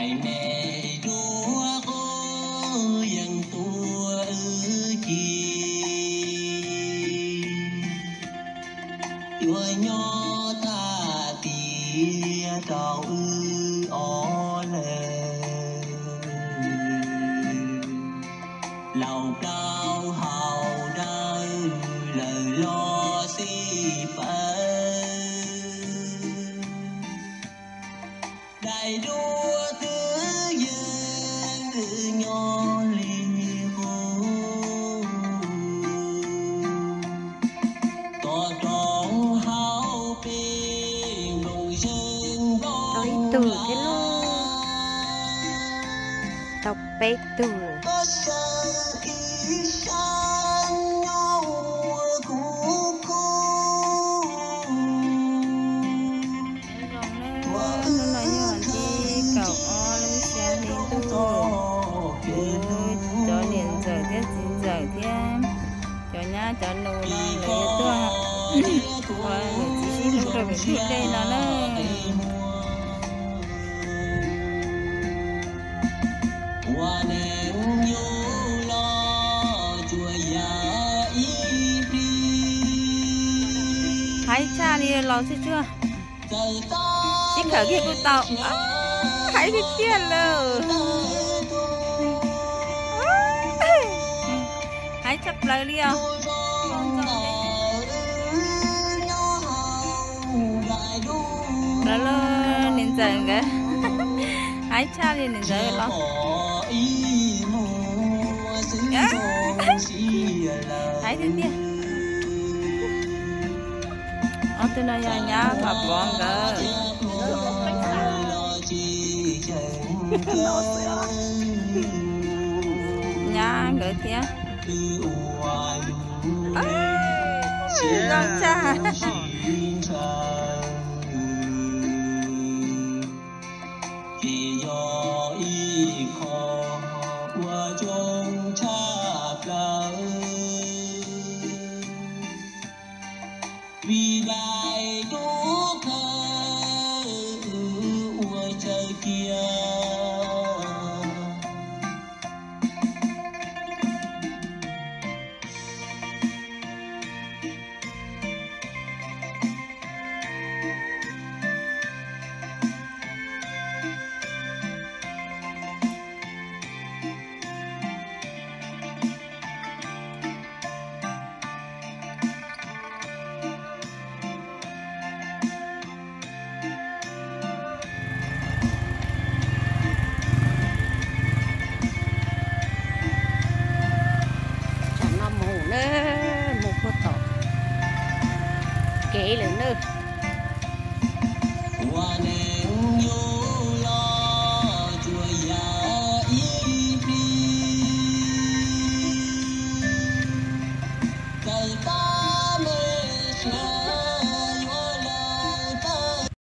Daim me duab qub yeej tuaj wb ci, yuav nyob tag tiag rau wb ob leeg. Laus plaub hau dawb lawm los xij pawv. Daim duab twb yeej nyob li qub, tos rau hauv peb nplooj zeeg nplooj. Tau ib tug thiab lauj. Tau peb tug lawm. Zoo na, hnub no yog vas thib kaum ob lub xya hli ntuj, kuv cov niam ntxawm thiab txiv ntxawm thiab cov nyab cov nus no lawv yuav tuaj ua niam txiv sib hlub rau pem tej dej no na. Haib tshaj li los tsuag tsuag. Sib khawm kiag kuj tau. Haib tiag tiag lawm. Haib tshaj plaws li os. Lawv los niam ntxawm nkawd. Haib tshaj li niam ntxawm los. Haib tiag tiag. Ob tug no yog nyab Vam Pov nkawd. Nyab nkawd thiab. Zoo tshaj. Ces yog ib qho uas zoo tshaj plaws, vim daim duab qub ua tsawg cia. Tsam no mus na, mus puag tom kev lawm na.